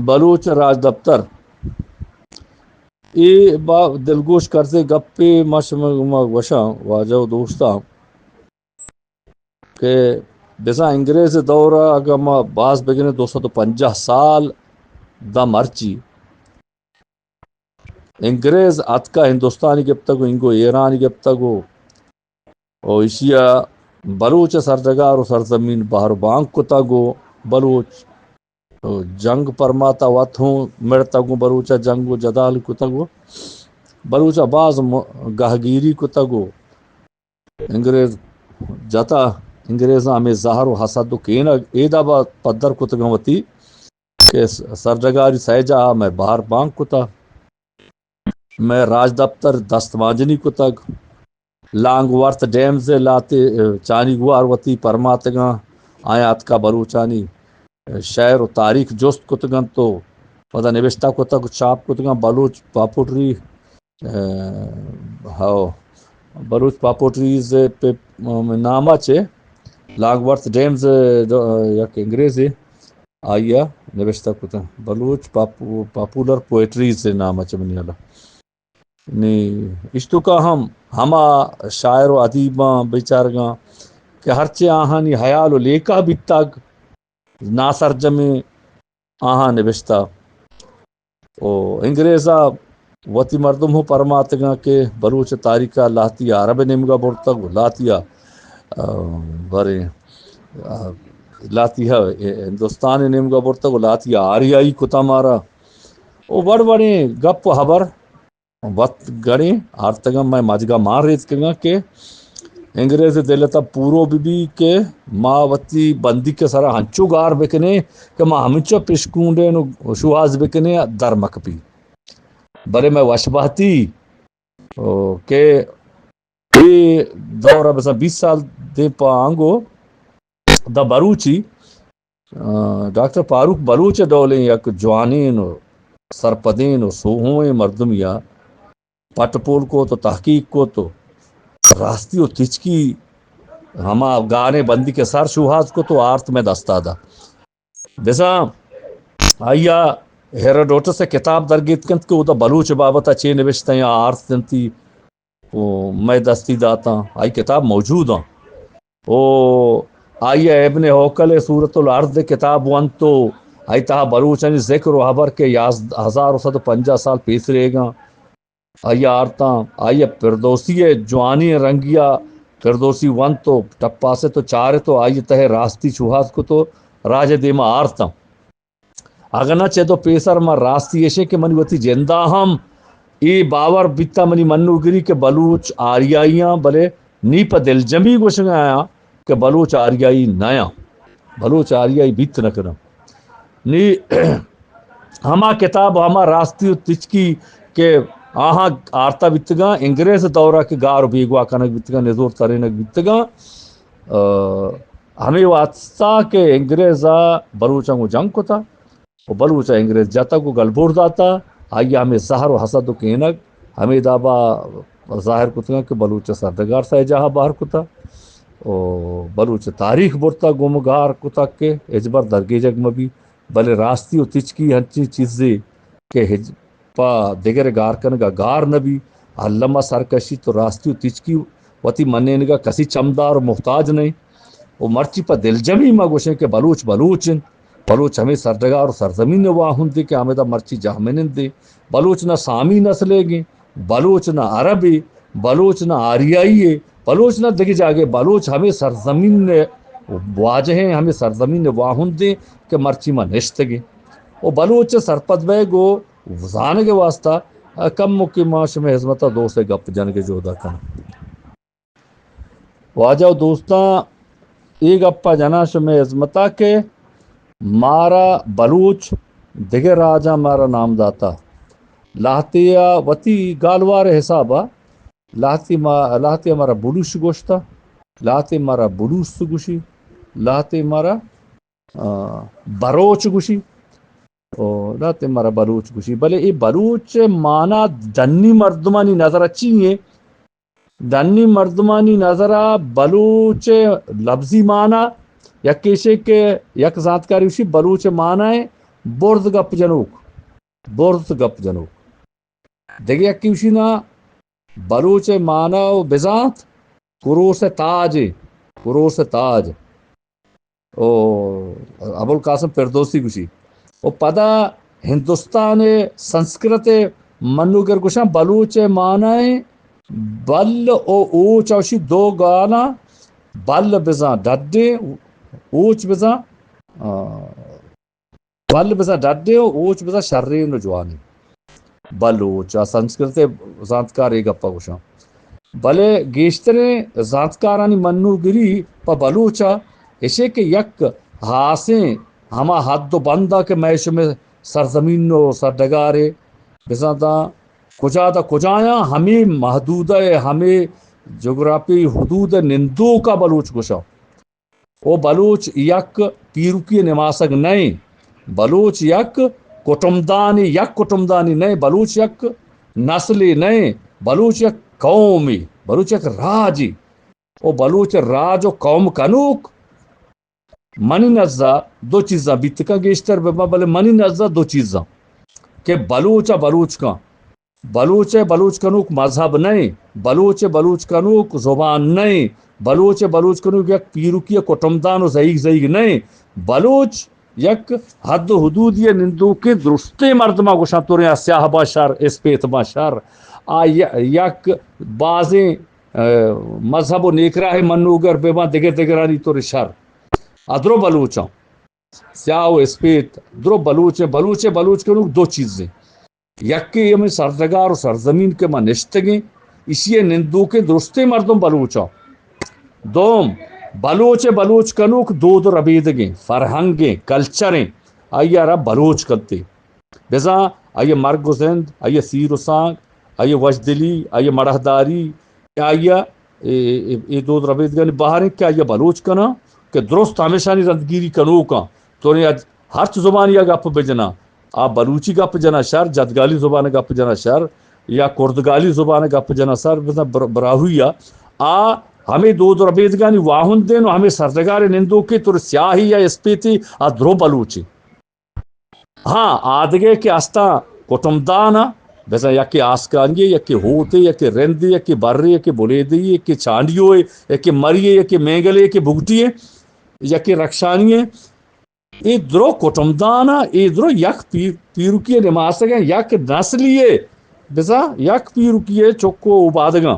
بلوچ راجدپتر۔ اے با دلگوش کرزے گپے ما شما گوما گوشاں، واجہ و دوستاں، کہ بزاں انگریز دور ءَ اگاں ما باز بگندیں، دو سد و پنجاہ سال داں مرچی انگریز اتکا ہندوستانی گپتگ و انگو ایرانی گپتگ و، و ایشی ءَ بلوچ ءِ سرڈگار و سرزمین بہر و بانگ کتگ و بلوچ جنگ پرماتا وت ہوں مڑتگ و بلوچ ءَ جنگ و جدال کتگ و بلوچ ءَ باز م-، گہگیری کتگ و انگریز جتا، انگریزاں ہمے زہر و حسد و کینگ اے دابا پدر کتگاں وتی کہ س-، سرڈگاری سئے جاہ ءَ مئے بہر بانگ کتا، مئے راجدپتر دستمانجنی کتگ، لانگ ورتھ ڈیمز ءِ لہتے، ءَ، چانی گوار وتی پرماتگاں، آیاں اتکا بلوچانی، ءَ، شعر و تاریخ جست کتگ انت و پدا نبشتہ کتگ و چاپ کتگاں۔ بلوچ پاپوٹری، ءَ، ہو، بلوچ پاپوٹریز ءِ پہ نام ءَ چہ لانگ ورتھ ڈیمز ءِ یک انگریزے آئی ءَ نبشتہ کتگ، بلوچ پاپو-، پاپولر پوئٹریز ءِ نام ءَ چہ منی ہیال ءَ۔ نی اشتوکا ہم ہما شاعر و ادیباں بیچارگاں کہ ہرچے آہانی ہیال و لیکہ بیتگ، ناسرجمیں آہاں نبشتہ۔ و انگریزا وتی مردم ہوں پرماتگاں کہ بلوچ تاریخ ءَ لہتی عرب نیمگا برتگ و لہتی ءَ، آ، برے، آ، لہتی ءَ ہندوستان نیمگا برتگ و لہتی ءَ آریائی کتا مارا۔ و وڑ وڑیں گپ و ہبر وت گڑیں آرتگاں، مئے مجگا مان ریتکگاں کہ انگریز دل ءِ تہ پورو بہ بی کہ ما وتی بندیک ءِ سرا ہنچو گار بکنیں کہ ما ہمینچو پشکونڈین و شوہاز بکنیں در مکپی۔ بلے مئے وشبہتی، او، کہ اے دور ءَ بزاں بیست سال دیم پہ آنگو داں بروچی، آ، ڈاکٹر فاروق بلوچ ءِ ڈولیں یک جوانیں و سرپدیں و سوہوئیں مردمے ءَ پٹ پول کت و تحقیق کت و راستی و تچکی ہما گاریں بندیک ءِ سر شوہاز کت و آرت مئے دستا دات۔ بزاں آئی ءَ ہیروڈوٹس ءِ کتاب درگیتک انت کہ اودا بلوچ ءِ بابت ءَ چے نبشتہ یا آرت انتی و مئے دستی داتاں، آئی کتاب موجود آں۔ و آئی ءَ ابن حوقل ءِ سورۃ الارض ءِ کتاب ونت و آئی تہا بلوچانی ذکر و ہبر کہ یازدہ، ہزار و صد و پنجاہ سال پیسریگاں آئی ءَ آرتاں۔ آئی ءَ فردوسی ءِ جوانیں رنگی ءَ فردوسی ونت و ٹپاست و چارت و آئی ءِ تہ ءَ راستی شوہاز کت و راج ءِ دیما آرتاں۔ اگاں نہ چد و پیسر ما راستی ایشیں کہ منی وتی جندا ہم اے باور بیتا، منی منوگری کہ بلوچ آریائی آں، بلے نی پہ دلجمی گوشگ ءَ آیاں کہ بلوچ آریائی نہ آں، بلوچ آریائی بیت نہ کناں۔ نی ہما کتاب، ہما راستی و تچکی کہ آہاں آرتا بیتگاں، انگریز دورا کہ گار و بیگواہ کنگ بیتگاں، نزور ترینگ بیتگاں، آ، ہمے واسطہ کہ انگریز ءَ بلوچاں گوں جنگ کتا و بلوچ ءَ انگریز جتگ و گلبور داتا، آئی ءَ ہمے زہر و حسد و کینگ ہمے دابا ظاہر کتگاں کہ بلوچ ءِ سرڈگار سئے جاہ ءَ بہر کتا و بلوچ ءِ تاریخ برتا گم و گار کتا کہ ہچبر درگیجگ مہ بی، بلے راستی و تچکی ہنچیں چیزے کہ ہچ پہ دگرے گار کنگ ءَ گار نہ بی۔ الم ءَ سر کشیت و راستی و تچکی وتی منینگ ءَ کسی چمدار و محتاج نہ انت۔ و مرچی پہ دلجمی ما گوشیں کہ بلوچ بلوچ انت، بلوچ ہمے سرڈگار و سرزمین ءِ واہندے کہ ہمدا مرچی جہمنندے۔ بلوچ نہ سامی نسلیگیں، بلوچ نہ عربے، بلوچ نہ آریائیے، بلوچ نہ دگہ جاگہے، بلوچ ہمے سرزمین ءِ واجہیں، ہمے سرزمین ءِ واہندیں کہ مرچی ما نشتگیں۔ و بلوچ ءِ سرپد بئیگ و زانگ ءِ واسطہ، ء، کموکے ما شمئے ہزمت ء دو سے گپ جنگ ء جہد ء کناں۔ واجہ و دوستاں، اے گپ ء جناں شمئے ہزمت ء کہ مارا بلوچ دگہ راجاں مارا نام داتا۔ لہتے ء وتی گالوار ء حساب ء لہتے ما-، لہتے ء مارا بلوش گوشتا، لہتے مارا بلوس گوشی، لہتے مارا آ، بروچ گوشی، او، داتے مارا بلوچ گوشی، بلے اے بلوچ مانا ڈنی مردمانی نظر چی ایں؟ ڈنی مردمانی نظر بلوچ لفظی مانا یک ایشے کہ یک زانتکاری گوشی بلوچ مانا ایں برز گپ جنوک، برز گپ جنوک۔ دگہ یکے گوشی نا، بلوچ ءِ مانا و بزانت کروس ءِ تاج ءِ، کروس ءِ تاج۔ او ابوالقاسم فردوسی گوشی۔ و پدا ہندوستان ءِ سنسکرت ءِ منوگر گوشاں، بلوچ ءِ مانا ءِ بل و اوچ، اوشی دو گالاں، بل بزاں ڈڈیں، اوچ بزاں، آ، بل بزاں ڈڈیں و اوچ بزاں شریں و جوانیں۔ بلوچ ءَ سنسکرت ءِ زانتکار اے گپ ءَ گوشاں۔ بلے گیشتریں زانتکارانی منوگری پہ بلوچ ءَ ایشے کہ یک ہاسیں ہما حد و بند ءَ کہ مئے شمئے سرزمین و سرڈگار ءِ بزاں داں کجا داں کجایاں ہمے محدودہ ءِ، ہمے جغرافی حدود ءِ نندوک ءَ بلوچ گوشاں۔ و بلوچ یک پیرکی نماسگ نئیں، بلوچ یک کٹمدانی، یک کٹمدانی نئیں، بلوچ یک نسلے نئیں، بلوچ یک قومے، بلوچ یک راجے۔ و بلوچ راج و قوم کنوک منی نزا دو چیزاں بیت کن، گیشتر بہ باں، بلے منی نزا دو چیزاں کہ بلوچ ءَ بلوچ کن۔ بلوچ ءِ بلوچ کنوک مذہب نئیں، بلوچ ءِ بلوچ کنوک زبان نئیں، بلوچ ءِ بلوچ کنوک یک پیرکی ءِ کٹمدان و زہیگ زہیگ نئیں۔ بلوچ یک حد و حدودی ءِ نندوکیں درستیں مردماں گوشاں، توریں آ سیاہ باں شر، اسپیت باں شر، آ ی-، یک بازیں، ءَ، مذہب و نیکراہ منوگر بہ باں، دگر دگرانی توریں شر۔ آ درو بلوچاں۔ سیاہ و اسپیت، درو بلوچ ءِ، بلوچ ءِ بلوچ کنوک دو چیزیں۔ یکے ہمے سرڈگار و سرزمین کہ ما نشتگیں، ایشی ءِ نندوکیں درستیں مردم بلوچاں۔ دوم، بلوچ ءِ بلوچ کنوک دود و ربیدگیں، فرہنگیں، کلچریں، آئی ءَ را بلوچ کنتے۔ بزاں آئی ءِ مرگ و زند، آئی ءِ سیر و سانگ، آئی ءِ وشدلی، آئی ءِ مڑاہداری، آئی ءَ اے، اے، اے دود ربیدگانی بہر انت کہ آئی ءَ بلوچ کناں کہ درست ہمیشانی رندگیری کنوکاں۔ تو نے اج ہرچ زبانی ءَ گپ بجناں، آ بلوچی گپ جناں شر، جدگالی زبان ءَ گپ جناں شر، یا کردگالی زبان ءَ گپ جناں شر، بزاں بر-، براہوئی ءَ آ ہمے دود ربیدگانی واہند انت و ہمے سرڈگار ءِ نندوکے، تو سیاہی یا اسپیتی آ درو بلوچی۔ ہاں، آدگہ کہ استاں کٹمدان ءَ، بزاں یکے آسکانی ءَ، یکے ہوتے، یکے رندے، یکے برے، یکے بلیدے، یکے چانڈیوے، یکے مریے، یکے مینگلے، یکے بگٹیے، یکے رکشانیے۔ اے درو کٹمدان ءَ، اے درو یک پیر-، پیرکی ءِ نماسگ ءَ، یک نسلیے، بزاں یک پیرکی ءِ چک و اوبادگاں۔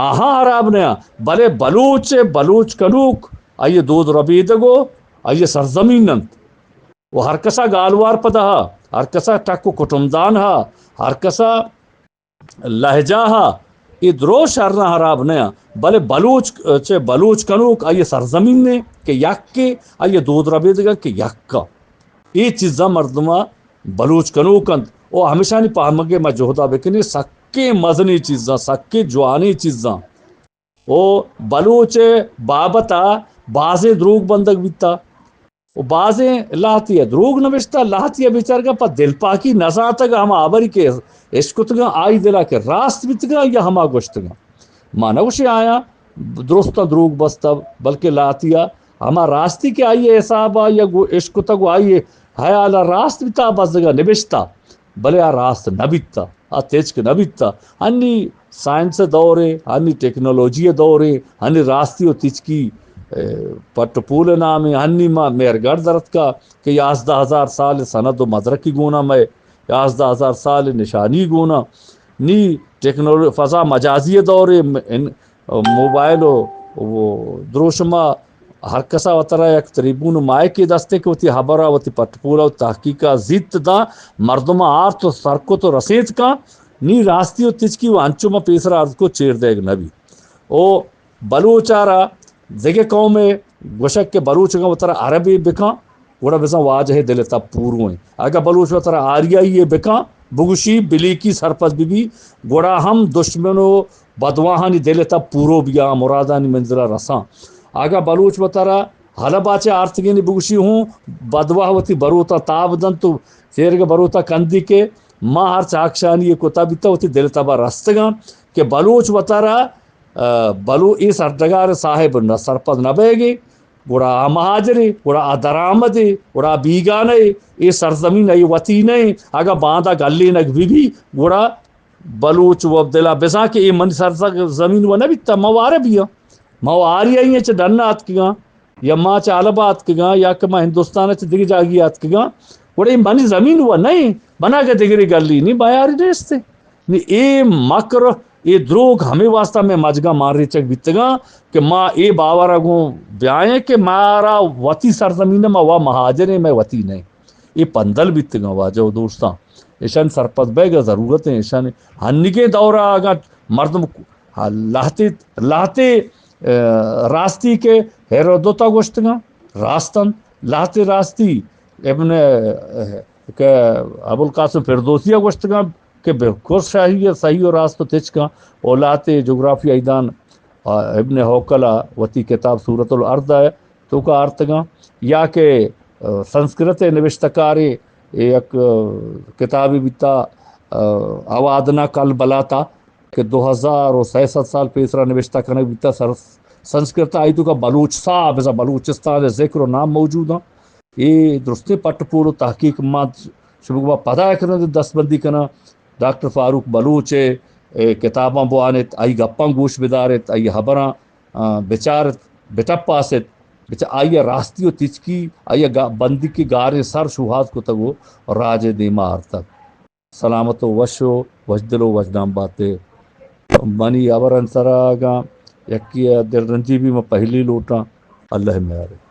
آہاں ہراب نیاں، بلے بلوچ ءِ بلوچ کنوک آئی ءِ دود ربیدگ و آئی ءِ سرزمین انت۔ و ہر کسا گالوار پدا ہا، ہر کسا ٹک و کٹمدان ہا، ہر کسا لہجہ ہا، اے درو شر نہ ہراب نہ، بلے بلوچ، چہ بلوچ کنوک آئی سرزمین نے کہ یکے، آئی دود ربیدگا کہ یکا۔ اے چیزاں مردما بلوچ کنوک انت۔ و ہمیشانی پہمگے ما جہدا بکنی، سکیں مزنی چیزاں، سکیں جوانی چیزاں۔ و بلوچ ء بابت ء بازیں دروگ بندگ بیتا و بازیں لہتے ء دروگ نبشتہ، لہتے ء بیچارگاں پہ دلپاکی نزانتگ، ہما ہبری کہ اشکتگاں آئی دل ء کہ راست بیتگاں یا ہما گوشتگاں۔ ما نہ گوشیں آیاں درستاں دروگ بستہ، بلکہ لہتے ء ہما راستی کہ آئی ء حساب ء یا گو-، اشکتگ و آئی ء ہیال ء راست بیتا، بزگا نبشتہ۔ بلے آ راست نہ بیت، آ تچک نہ بیت۔ ہنی سائنس ء دورے، ہنی ٹیکنالوجی ء دورے، ہنی راستی و تچکی، اے، پٹ و پول ء نامے، ہنی ما مہرگڑھ درتکا کہ یازدہ ہزار سال سند و مدرکی گونا، مئے یازدہ ہزار سال نشانی گونا۔ نی ٹیکنالو-، فضا مجازی ء دورے، م-، ان-، موبائل و، و دروشم ء ہر کسا وترا یک تریبون و مائکے دستے کہ وتی ہبرا، وتی پٹ پولا و تحقیقا زیت داں مردما آرت و سرکت و رسینت کاں، نی راستی و تچکی و انچو ما پیسرا عرض کو چیر دیگ نبی۔ او بلوچ آرا دگہ قومے گوشگ کہ بلوچ اگاں وترا عربے بکاں، گڑا بزاں واجہ ء دل ء تب پورو انت۔ اگاں بلوچ وترا آریائی ء بکاں، بگوشی بلیکی سرپد ببی، گڑا ہم دشمن و بدواہانی دل ء تب پورو بیا، مرادانی منزل ء رساں۔ اگاں بلوچ وترا حلب ء چہ آرتگینی بگوشی ہوں، بدواہ وتی بروتاں تاب دنت و چیرگ بروتاں کندی کہ ما ہر چاکشانی ء کتا بیتا وتی دل ء تب ء رستگاں کہ بلوچ وترا، ء، بلو-، اے سرڈگار صاحب نہ سرپد نہ بئیگی۔ گڑا آ مہاجرے، گڑا آ درآمدے، گڑا آ بیگانہے، اے سرزمین اے وتی نہ ایں۔ اگاں باندا گلینگ بہ بی، گڑا بلوچ وَ دلا بزاں کہ اے منی سرزمین وَ نہ بیتہ، ما وَ عربی آں، ما وَ آریائی آں، چہ ڈن ءَ اتکگاں، یا ما چہ الب ءَ اتکگاں، یا کہ ما ہندوستان ءَ چہ دگہ جاگہے ءَ اتکگاں، گڑا اے منی زمین وَ نہ ایں، من اگہ دگرے گلینی، میارے نیست ایں۔ نی اے مکر، اے دروگ ہمے واسطہ مئے مجگاں مان ریچگ بیتگاں کہ ما اے باور ءَ گوں بیائیں کہ مارا وتی سرزمین ءَ، ما وَ مہاجر ایں، مئے وتی نہ ایں۔ اے پندل بیتگاں واجہ و دوستاں۔ ایشانی سرپد بیگ ءِ ضرورت ایں۔ ایشانی ہنیگیں دور ءَ اگاں مردم لہتے، لہتے، ءَ، راستی کہ ہیرودوت ءَ گوشتگاں، راست انت، لہتے راستی ابن، ءَ، کہ ابوالقاسم فردوسی ءَ گوشتگاں کہ بالکل صحیح ءَ، صحیح و راست و تچکاں، او لہتے جغرافیائی دان، آ، ابن حوقل ءَ وتی کتاب سورۃ الارض ءِ توکا آرتگاں، یا کہ، آ، سنسکرت ءِ نبشتہ کارے یک، آ، کتابے بیتا، آ، اوادنا کل بلاتا، کہ دو ہزار و سئے سد سال پیسرا نبشتہ کنگ بیتا سر-، سنسکرت ءَ، آئی توکا بلوچ سا، بزاں بلوچستان ءِ ذکر و نام موجود ایں۔ اے درستیں پٹ پول و تحقیق ما شمئے گوما پدا کناں، دستبندی کناں۔ ڈاکٹر فاروق بلوچ ءِ، اے، کتاباں بوان ات، آئی گپاں گوش بدار ات، آئی ہبراں، آ، بچار ات، بٹپاس ات، بچار آئی ءَ راستی و تچکی، آئی ءَ گا-، بندیک ءِ گاریں سر شوہاز کتگ و راج ءِ دیما آرتگ۔ سلامت و وش و وشدل و وشنام باتے۔ منی ہبرانی سرا اگاں یکے ءَ دلرنجی بی، من پہلی لوٹاں، اللہ میارے۔